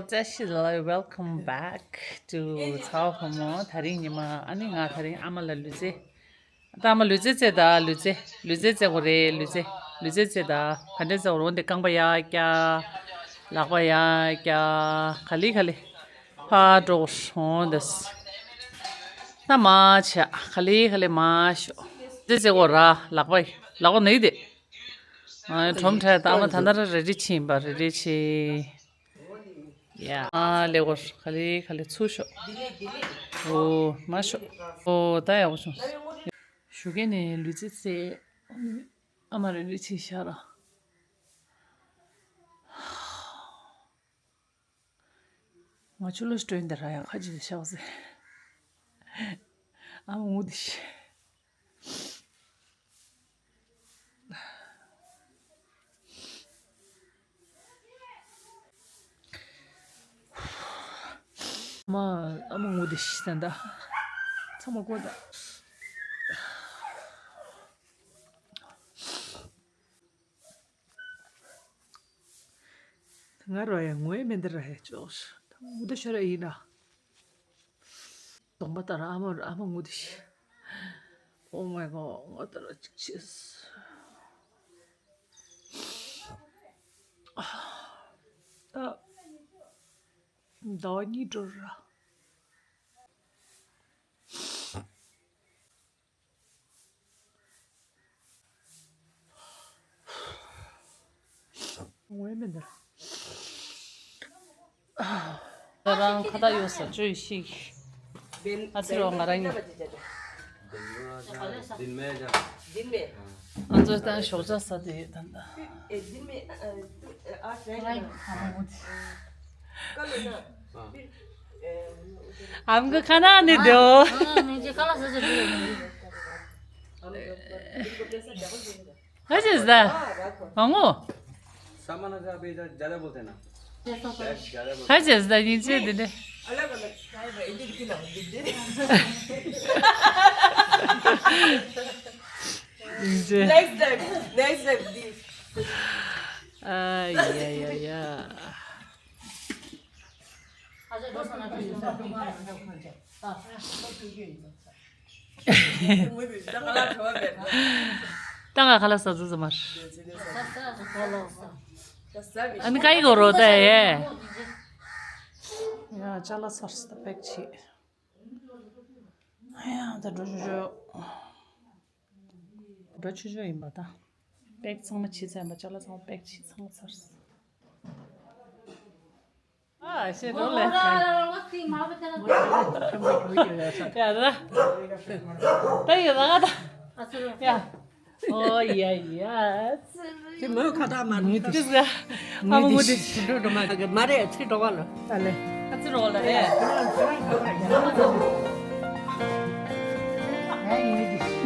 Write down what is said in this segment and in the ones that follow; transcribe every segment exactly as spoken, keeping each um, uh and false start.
བཀྲ་ཤིས་བདེ་ལེགས། Welcome back to ཚ་བ་ཕོ་མོ། དེ་རིང་ཉི་མ། ཨ་ནི་ང་དེ་རིང་ཨ་མ་ལ་ལུས་རྩལ། ད་ཨ་མ་ལུས་རྩལ་རྩེ་ད། ལུས་རྩལ་ལུས་རྩལ་རྩེ་དགོས་རེད། ལུས་རྩལ་ལུས་རྩལ་རྩེ་ད། ག་འདྲས་རྩེ་དགོས་རེད། འོ་འདི་རྐང་པ་ཡར་བཀྱག་ལག་པ་ཡར་བཀྱག་ག་ལེ་ག་ལེ། ཕར་འགྲོ། འོ་འདི། ད་མར་བྱས། ག་ལེ་ག་ལེ་མར་ཤོག་རྩེ་རྩེ་དགོས་ར། ལག་པ་ལག་པ་ནི་དེ། ཨ། ཁྲོམ་ཁྲ་ད་ཨ་མ་ད་ན་ར་རེ་རེ་ཕྱིན་པ་རེ་རེ་ཕྱིན། ཡ། ཨ་ལེ་གོ་ག་ལེ་ག་ལེ་ཚུར་ཤོག་འོ་མར་ཤོག་འོ་ད་ཡག་པོ་བྱུང་། ཞོགས་ཀས་ནས་ལུས་རྩལ་རྩེ། ཨ་མ་རེ་རེ་ཕྱིན་ཤག་ར། ང་ཆུ་ལོག་སྤྲོད་འདི་ར་ཡང་ཁ་ཅིག་ཏུ་ཤག་ཟེར། ཨ་མ་ངུ་འདི་ཤི། མ། ཨ་མ་ངུ་འདི་ཤི་ད་ད། ཚང་མ་ཀོ་ད། ང་རོ་ཡ་ངོ་ཡ་མེ་འདི་ར་ཡ་ཅོག་ད་ངུ་ད་ཤོར་ཡ་ཡིན་ན། གདོང་པ་ལྟར་ཨ་མ་ཨ་མ་ངུ་འདི་ཤི། Oh my God ང་ལྟར་ཅིག་ཤི། ད་ཟླ་བ་གཉིས་འགྲོ་ར། ངོ་མི་འདུག་ང་རང་ཁ་བཏགས་གཡོག་ས་བཅོས་ཤིག་ཨ་ཙི་རོ་ང་རང་ཉིད། ཨ་ཚོ་ད་ཞོགས་ཇ་ཟ་དེ་ད་ད། ཨམ་གི་ཁ་ན་ནི་དེའོ། ཨ་ཅེ་ཟ། ཨ་ངོ། ཨ་ཅེ་ཟ་ཡིན་ཚེ་དེ་ནས། ཡིན་ཚེ། Next time, next time, please. ཨ་ཡ་ཡ་ཡ། ད་ང་ཁ་ལག་ཟ་ཟ་ཟ་མར། ཨ་ནི་ཀ་ཡི་གོ་རོ་ད་ཡེ། ཡ་ཅ་ལག་ཚར་སོང་ད་པེག་བྱེད། ཡ་ད་འགྲོ་ཆོག་ཆོག་འགྲོ་ཆོག་ཆོག་ཡིན་པ་ད། པེག་ཚང་མ་བྱེད་ཚར་ཡིན་པ། ཅ་ལག་ཚང་མ་པེག་བྱེད་ཚང་མ་ཚར་སོང་། ཨ་ཤེས་རོ་ལེ། ཡ་ར། ད་ཡི་ར་ད། ཡ། ཨོ་ཡ་ཡ། དེ་མོའི་ཁ་ཐག་མ་ངུ་དེ་ཟ། ཨ་མ་ངུ་དེ་ཞིག་འགྲོ་འགྲོ་མ་མ་རེད། ཚིག་འགྲོ་བ་ལ། ཨ་ལེ། ཨ་ཙི་རོ་ལ་རེད།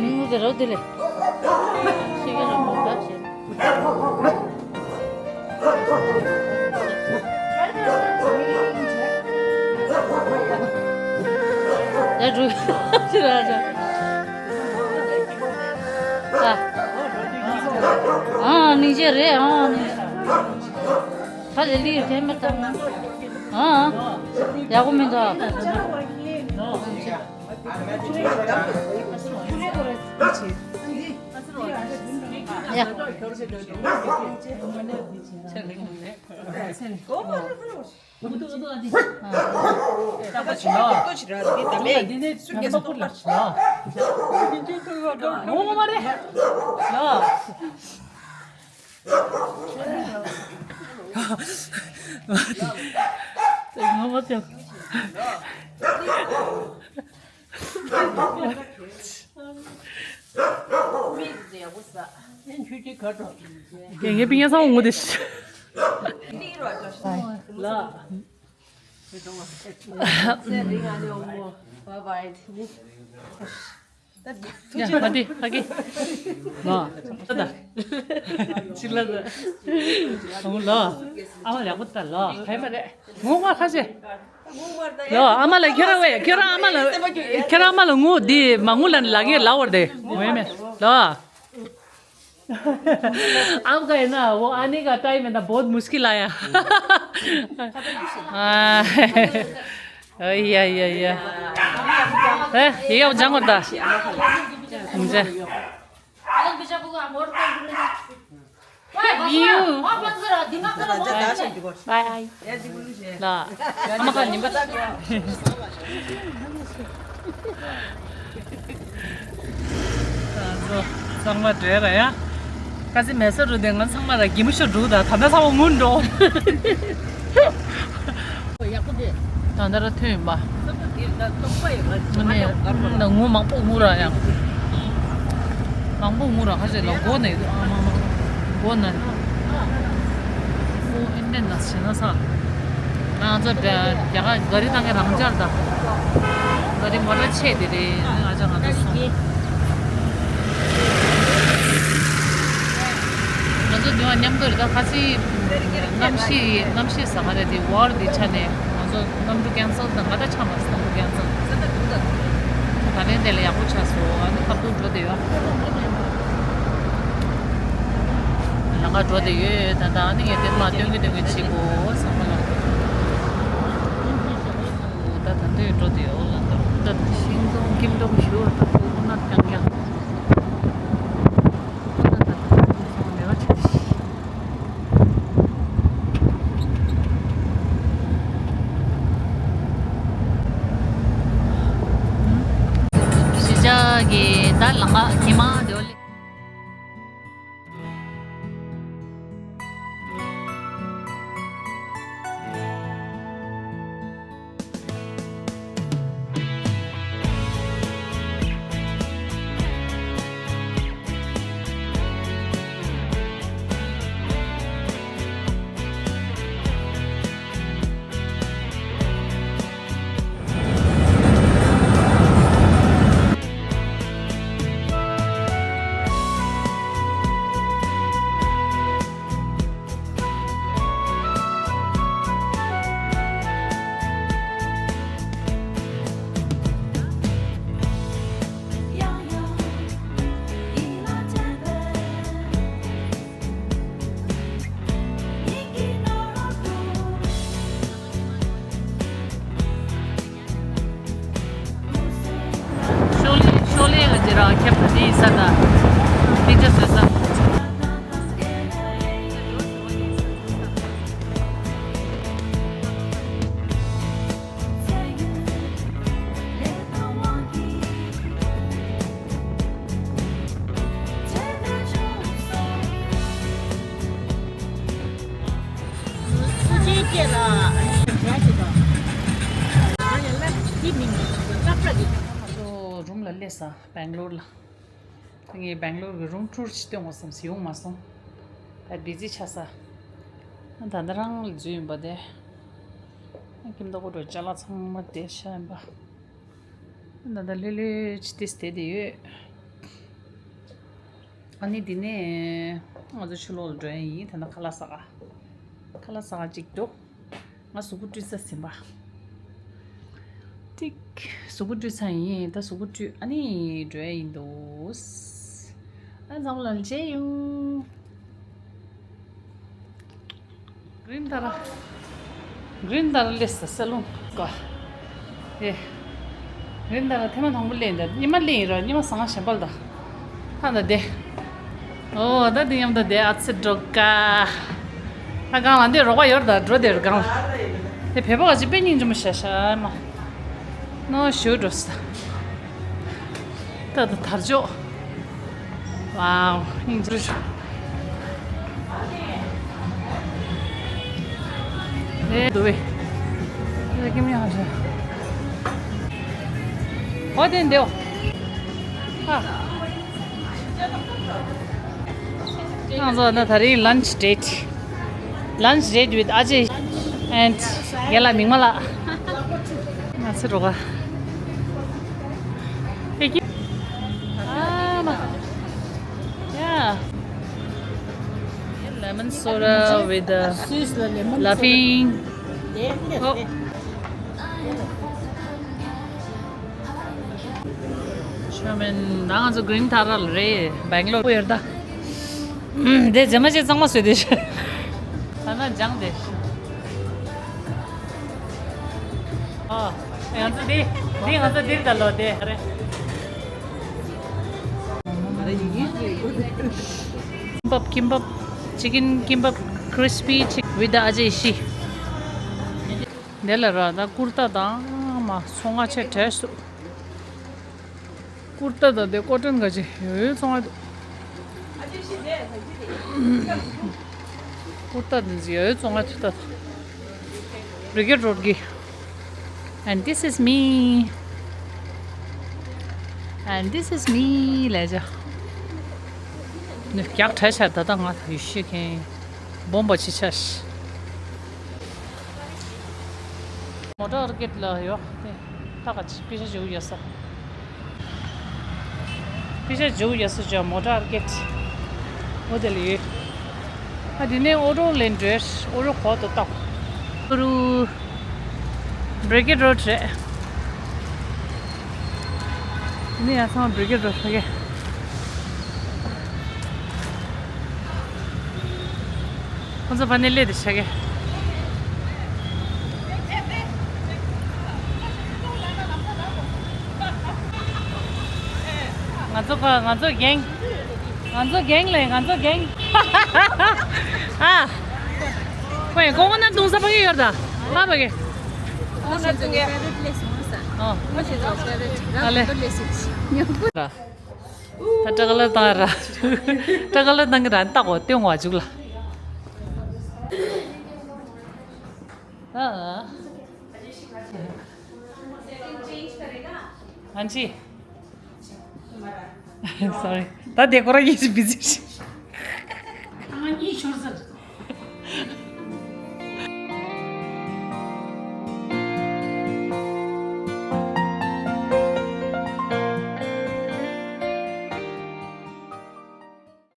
ངུ་དེ་རོ་དེ་ལེ། ཤི་གི་རོ་མོ་ད་ཤི། ད་འགྲོ་ཤི་ར་ར། ཨ། ཨ་ནི་ཅེ་རེད། ཨ་ནི་ཅེ། ཁ་ལེ་ལི་ཡོད་དེ་མི་ལྟ་ན། ཨ། ཡག་པོ་མི་འདུག་ཡ། ངའི་པི་ཉ་ཚང་ངུ་དེ་ཤི། ལ། ཡ་ཧ་དི་ཧ་གི། ལ། ད་ད། ཅི་ལ་ད། ཨ་མ་ལ་ཡག་པོ་ད་ལ། ག་ཡི་མ་རེད། ངོ་མ་ཁ་ཤས། ལོ། ཨ་མ་ལ་ཁྱེད་རང་བས། ཁྱེད་རང་ཨ་མ་ལ། ཁྱེད་རང་ཨ་མ་ལ་ངུ་འདི་མ་ངུ་ལ་ལ་ངས་ལ་བར་དེ་ངུ་ཡ་མེད་ལོ། आपका है ना, वो आने का टाइम है ना, बहुत मुश्किल आया। हाँ। या, या, या। ए, ये अब जाऊंगा दा। मुझे। बाय। ल, आमा खालि निम्बा। ཚང་མ་བྲོས་ར་ཡ། ཁ་སི་མེ་སོ་རུ་དེ་ང་ཚང་མ་ར་གི་མུ་ཤོ་འགྲོ་ད་ད་ད་ཚང་མ་ངུ་འགྲོ། ད་ད་ར་ཐོན་ཡིན་པ། ངུ་མང་པོ་ངུ་ར་ཡ། མང་པོ་ངུ་ར་ཁ་ཤས་ལ་མགོ་ནས་མགོ་ན། ཨོ་ཨིན་ཏེ་ན་ཟེར་ན་ས། ང་ཚོ་རྒྱ་གར་ག་རི་བཏང་གི་རང་འཇགས་དང་། ག་རི་མོ་ཊ་ཆེ་དེ་རེད་ང་ཚོ་ང་ཚོ་སོང་། ང་ཚོ་དེ་བ་མཉམ་དུ་རེད་ད་ཁ་སི། གནམ་གཤིས་གནམ་གཤིས་ཟ་ཁ་རེད་དེ་ཝར་དེ་ཆ་ནས་ང་ཚོ་གནམ་གྲུ་ཀན་སལ་དང་ང་ད་ཆ་མ་སི་གནམ་གྲུ་ཀན་སལ། ད་ལན་དེ་ལ་ཡག་པོ་ཆགས་སོང་ཨ་ནི་ཁ་ཐུག་འགྲོ་དེ་ཡོད། ལམ་ཁ་འགྲོ་དེ་ཡོད་ད་ད་ནི་ངས་དེ་མ་སྟོན་གི་སྟོན་གི་བྱེད་དགོས་བསམ་པ་ལ། ད་ད་འདོད་འགྲོ་དེ་ཡོད་ལ་ད་ད་ཤིང་སྡོང་སྐྱིམ་སྡོང་ཞུ་བ་ད་ཁོ་ཁོ་ན་རྐྱང་རྐྱང་། ད་ད་ད་ད་ད་མེད་པ་ཆགས་ཤིང་། གཞིས་ཆགས་ཀྱི་ད་ལམ་ཁ་གྱི་མ་དེ་བ་ལས། ཤོག་ལེ་ཤོག་ལེ་ག་ཅི་ར་ཁྱབ་ད་དེ་ཡིན་ས་ད། དེ་ཅི་བཟོས་ས། ང་ཚོ་རུམ་ལ་སླེབས་ས་སྦེང་ལོར་ལ། ད་ངས་སྦེང་ལོར་གྱི་རུམ་ཊུར་ཅིག་སྟོན་དགོས་བསམ་སོང་ཡོང་མ་སོང་། ད་བི་ཛི་ཆགས་ས། ད་ད་རང་ལ་འཛུལ་ཡིན་པ་དེ། ཁྱིམ་བདག་པོ་འགྲོ་ཅ་ལག་ཚང་མ་དེ་ཤ་ཡིན་པ། ད་ད་ལྷོད་ལྷོད་ཅིག་ཏིས་དེ་དེ་ཡོད། ཨ་ནི་འདི་ནས་ང་ཚོ་ཕྱི་ལོགས་ལ་འགྲོ་ཡ་ཡིན། ད་ནི་ཁ་ལག་ཟ་ག་ཁ་ལག་ཟ་ག་ཅིག་འདུག་ང་གཟུགས་པོ་བཀྲུས་ཚར་ཟིན་པ། ཏིག་གཟུགས་པོ་བཀྲུས་ཚར་ཡིན། ད་གཟུགས་པོ་བཀྲུས་ཨ་ནི་འགྲོ་ཡ་ཡིན་འདུག་ཨ་འཛམ་ལ་མཇལ་ཡོང་། གྲིན་ཏ་ར། གྲིན་ཏ་ར་སླེབས་ས་སེ་ལུང་ག་ཨེ། གྲིན་ཏ་ར་ཐེངས་མ་དང་པོ་སླེབས་འདི་ཉི་མ་སླེབས་ཡིན་ར་ཉི་མ་བཟང་ཞན་པ་ལ་ད། ཧ་ད་དེ། ཨོ་ད་དེ་མཉམ་དུ་དེ་ཨ་ཙི་འགྲོ་ག་ད་གང་ལ་འདི་རོགས་པ་ཡོད་ད་འགྲོ་དེ་རུ་གང་ལ། དེ་བོད་པ་ག་ཅི་དཔེ་སྙིང་རྗེ་མོ་ཤ་ཤ་མ། ནོ་ཞུ་འགྲོ་ས། ད་ད་དར་ལྕོག་ཝའོ། ཨིན་ཇི། ཨེ་དུ་བེ། ཨེ་ཀི་མི་ཧ་ཤ། ཨོ་དེ་འདེའོ། ཧ། ང་ཚོ་ན་ད་རིང་lunch date. Lunch date with Ajay and རྒན་ལགས་མིག་དམར་ལགས། ང་ཚོ་རོགས། ཨེ་ཀི། ཨ་མ། Yeah. Lemon soda with the laughing. Oh. ཤོ་མེན་ད་ང་ཚོ་གྲིན་ཏ་ར་ལ་རེད། སྦེང་ལོར་ཡོད་ད། དེ་རྗེས་མ་ཅིག་གཙང་མ་བཟོས་དེ། ད་ན་སྦྱངས་དེ། ཨ། ང་ཚོ་དེ། དེ་ང་ཚོ་དེར་ད་ལོ་དེ། རེད། Kimbap, kimbap, chicken kimbap, crispy chicken with the ajashi. དེ་ལ་ར་ད་ཀུར་ཏ་དང་མ་ཚོང་ང་ཆེ་བྲེས་སུ། ཀུར་ཏ་དང་དེ་ཀོ་ཊོན་ག་ཅི་ཡོད་ཡོད་ཚོང་ང་འདུག་ཀུར་ཏ་དེ་ཚོ་ཡོད་ཡོད་ཚོང་ང་འདུག་ད། Brigade Road གི། And this is me. And this is me. ལས་བྱ། ནི་རྒྱག་བྲལ་ཆ་ད་ལྟ་ང་ཡུལ་ཤེས་མཁན་སྦོམ་པ་ཆེ་ཆ་ཞིག་མོ་ཊ་ཨར་ཀེད་ལ་ཡོད་དེ། ད་ག་ཅི་པེ་ཤ་བྱུག་ཡོད་ས། པེ་ཤ་བྱུག་ཡོད་ས་ཅོ་མོ་ཊ་ཨར་ཀེད། འོ་དེ་ལ་ཡོད། ཨ་དེ་ནས་ཨོ་ཊོ་ལེན་འགྲོ། ཨོ་ཊོ་གོ་ཏོ་ཏོ། ཨུ་རུ། Brigade Road རེད། འདི་ཡང་ཚང་མ་Brigade Road ཕ་གི། ཁོང་ཚོ་ཕ་ནས་སླེབས་དེ་ཆ་གི། ང་ཚོ་ཁ་ང་ཚོ་རྒན། ང་ཚོ་རྒན་ལས་ང་ཚོ་རྒན། ཨ། ཁོས་ཀོ་ཀོ་ནཊ་བཏུང་ས་ཕ་གི་ཡོད་ད། ཧ་ཕ་གི། ཨོ་ང་ཚོ་གི་favorite place ཡིན་ས། ཨོ། ང་ཚོ་favorite ཨ་ལེ། ར། ད་སྤྲ་ག་ལ་བཏང་ར། སྤྲ་ག་ལ་བཏང་གི་ར་ཏག་གོ་ཏེ་ངོ་བ་བཅུག་ལ། ཨ། ཨན་ཅི། Sorry. ད་དེ་ཁོ་ར་ཡིན་ཞིག་བི་ཟི་ཞིག་ང་གཉིས་ཤོར་ཟེར།